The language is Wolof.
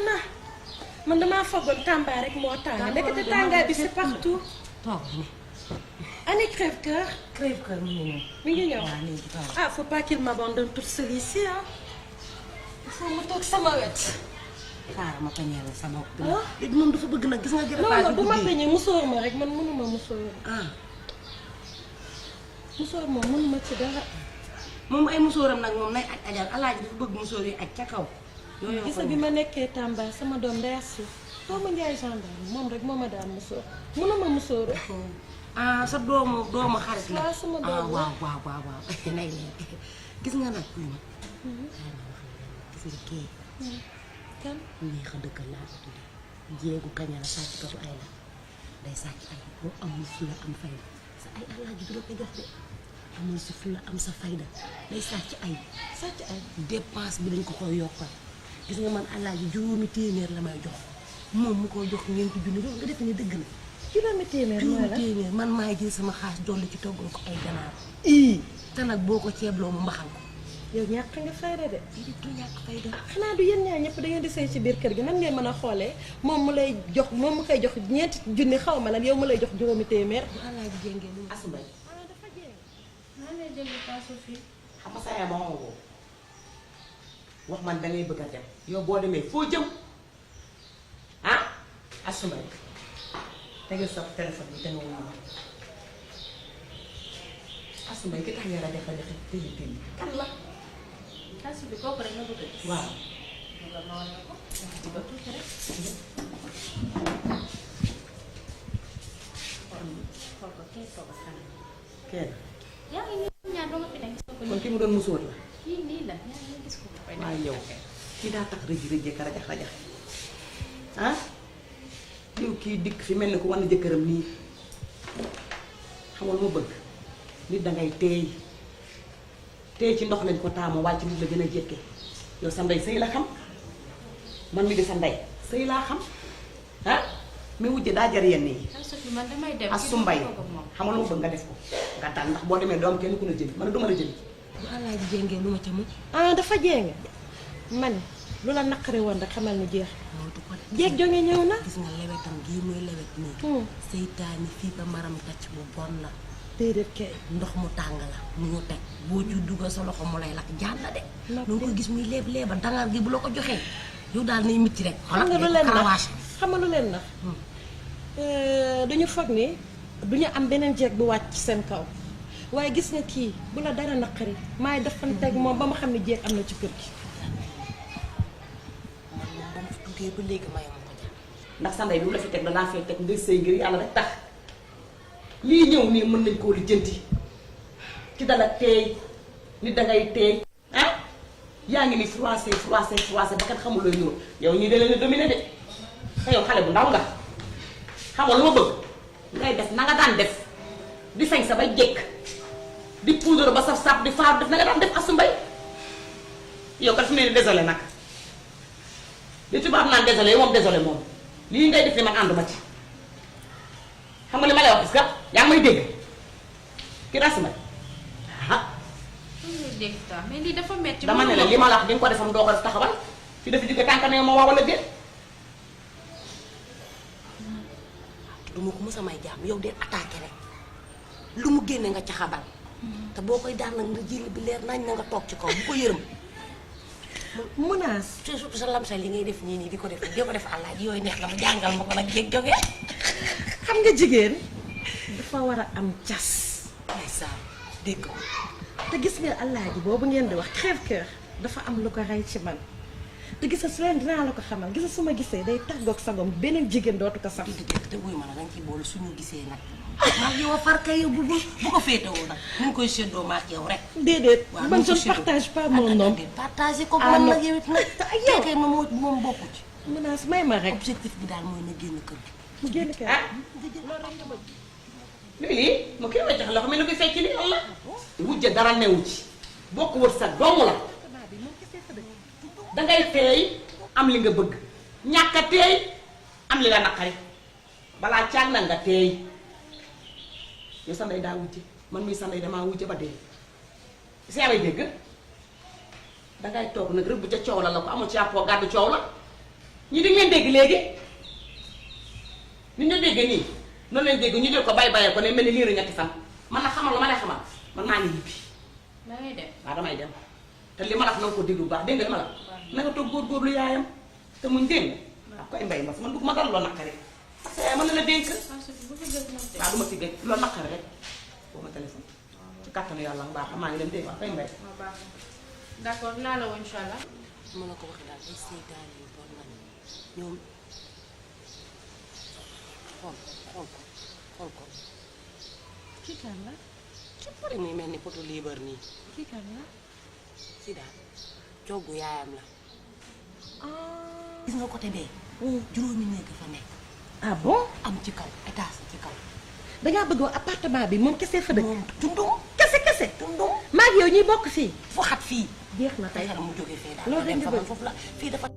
na man damaa foogoon Tamba rek moo tàng ndekete tàngaay bi c'est partout. toog Ani crève-cœur. crève-cœur mi ngi ñëw. mi ngi ñëw waaw léegi toog. ah faut pas qu'il m'abandonne toute seule ici ah. il faut mu toog sama wet. xaaral ma peñeel la sa bopp bi. ah léegi moom dafa bëgg nag gis nga. non non bu ma peñee musóor ma rek man mënuma musóor. ah musóor moom mënuma ci dara. moom ay musóoram nag moom nay aj ajal alaaji dafa bëgg musóor yi aj ca kaw. yooyu gis nga bi ma nekkee Tamba sama doom day assu doomu Njaay gendarme moom rek moo ma daan musóor mënuma musóor. ah sa doomu xarit la. waaw sama doom la waaw nay leen gis nga nag kuy ma. gis nga kii. kan neex a dëkkal laa ko tuddee jéegu kaña la sàcc katu ay la day sàcc ay boo amul fulla am fayda sa ay alaaji du la ko jox de amul si fulla am sa fayda day sàcc ay dépense bi dañ ko koy yokkal gis nga man alaaji juróomi téeméer la may jox moom mu ko jox ñeenti junni loolu nga def ni dëgg na juróomi téeméer man maay jël sama xaas dolli ci toggal ko ay ganaar te nag boo ko ceebloo mu mbaxal ko yow ñàkk nga fayda de. di du ñàkk fayda. xanaa du yéen ñaar ñëpp da ngeen di sëy ci biir kër gi nan ngeen mën a xoolee moom mu lay jox moom mu koy jox ñeenti junni xaw ma lan yow mu lay jox juróomi téeméer. bu alaaji jéngee lu Asou Mbaye dafa jéng. maa ngi lay déglu Fatou fii xam nga sa yaay ma woo wax man dangay bëgg a dem yow boo demee foo jëm ah Asou Mbaye tegal sa téléphone bi te nga wuyu ma Asou Mbaye ki tax yàlla defal defal tëli kan la. Fatou bi kooku rek nga bëgg a gis. waaw. nga noonu la ko. di ba tuuti rek. xool ko kii toog ak kanam. kenn yaa ngi nii ñaar doo nga fi nekk. kon ki mu doon musóor la. kii nii la yaa ngi gis ko. waaye yow kii daa tax rëj ka rajax ah yow kii dikk fi mel ni ku wan jëkkëram nii xamul mu bëgg nit dangay teey ci ndox lañ ko taamu wàcc nit la gën a jékke yow sa ndey sëy la xam man mi di sa ndey sëy laa xam ah mi wujje daa jar yenn yi man damay dem. Asou Mbaye xamul mu bëgg nga def ko nga dal ndax boo demee doom kenn ku la jëli man duma la jëli bu alaaji jéngee lu ma ca mu ah dafa jéng man lu la naqari woon rek xamal ni jeex. mootu ko de jéeg jonge ñëw na. gis nga lewetam gii muy lewet nii seytaani fii ba maram tacc bu bon la déedéet kay. ndox mu tàng la mu ñu teg boo ci dugal sa loxo mu lay lakk jàll de lu nga ko gis muy leeba dangar gi bu la ko joxee yow daal nay mitti rek xam nga lu leen nax xam nga lu leen nax dañu foog ni duñu am beneen jeeg bu wàcc seen kaw waaye gis nga kii bu la dara naqari maay defanteeg moom ba ma xam ne jeeg am na ci kër gi. man moom ba ma fi duggee ba léegi mayam ko jàll ndax sa ndey bi mu la fi teg danaa fee teg ngir sëy ngir yàlla rek tax lii ñëw nii mën nañ koo lijjanti ci dala teey nit dangay teey ah yaa ngi ni froissé ba kat xamul looy ñëw yow ñii da leen a dominé de te yow xale bu ndaw nga xamoo lu ma bëgg ngay def na nga daan def di sañ sa bay jekk di poudre ba saf saf di faar def na nga daan def Asou Mbaye yow kat fi mu ne nii désolé nag li tubaab naan désolé yow moom désolé moom lii ngay def ni man ànduma ci xam nga li ma lay wax est-ce que yaa ngi may dégg kii Asou Mbaye ah. dégg nga mais lii dafa metti. dama ne la li ma la wax di nga ko defam doo ko def taxawal fi dafa jóge tànk ne ma waa wala déet. du ma ko mës a may jàmm yow de attaqué rek lu mu génne nga ca xabal te boo koy daan nag nga jël bi leer nañ na nga toog ci kaw bu ko yërëm menace. surtout sa lamsa li ngay def nii di ko def àllaaji yooyu neex la ma jàngal ma ko nag jéeg jógee xam nga jigéen dafa war a am cas. ndeysaan dégg ko te gis nga Alaaji boobu ngeen di wax crève-cœur dafa am lu ko rey ci man te gis nga su leen dinaa la ko xamal gis nga su ma gisee day tàggoog sagom beneen jigéen dootu ko saf. te wuy ma nag dañ ciy boole suñu gisee nag maa yow a farka yow bu ko féetewoo nag mu ngi koy séddoo maa yow rek. déedéet man je ne partage pas mon nom. partagé ko man nag yow it nag. yow kay moom bokku ci. menace may ma rek. objectif bi daal mooy na génn kër gi. mu génn kër ah lii mu kii may tax loxo mi lu koy fecc li Allah wujje dara newu ci bokk wër sa dong la dangay teey am li nga bëgg ñàkk a teey am li la naqari balaa caag na nga teey yow sa ndey daa wujje man mii sa ndey damaa wujje ba dee si amay dégg dangay toog nag rek bu ca coow la ko amul ci àppoo gàddu coow la ñi di ngeen dégg léegi ni ñu déggee nii noonu leen dégg ñu jël ko bay ko ne mel ni liiru ñetti fan man nag xamal lu ma lay xamal man maa ngi ñibbi da ngay dem. waaw damay dem te li ma la wax na nga ko déglu bu baax dégg nga li ma la wax na nga toog góorgóorlu yaayam te muñ dégg nga waaw koy mbay mas man bëgguma dara loo naqari parce que mën na la dénk parce que bu ko gëj nag de. waaw du ma fi gëj loolu naqari rek boo ma téléphone ci kàttanu yàlla nga baax maa ngi dem dégg nga koy mbay waaw baax na d'accord naa la woon incha allah. su ma la ko waxee daal ay seytaan yu bon la ñoom xool ko kii kan la ci pare muy mel ni poto liibar nii kii kan la si daal coggu yaayam la gis nga côté bee juróomi néeg fa nekk ah bon am ci kaw étage ci kaw dangaa bëgg appartement bi moom kese fa dëkk moom tundum kese tundum maa ngi yow ñuy bokk fii fu xat fii jeex na tey tey mu jógee fee daal loolu dem dañu fa bëgg. man foofu la fii dafa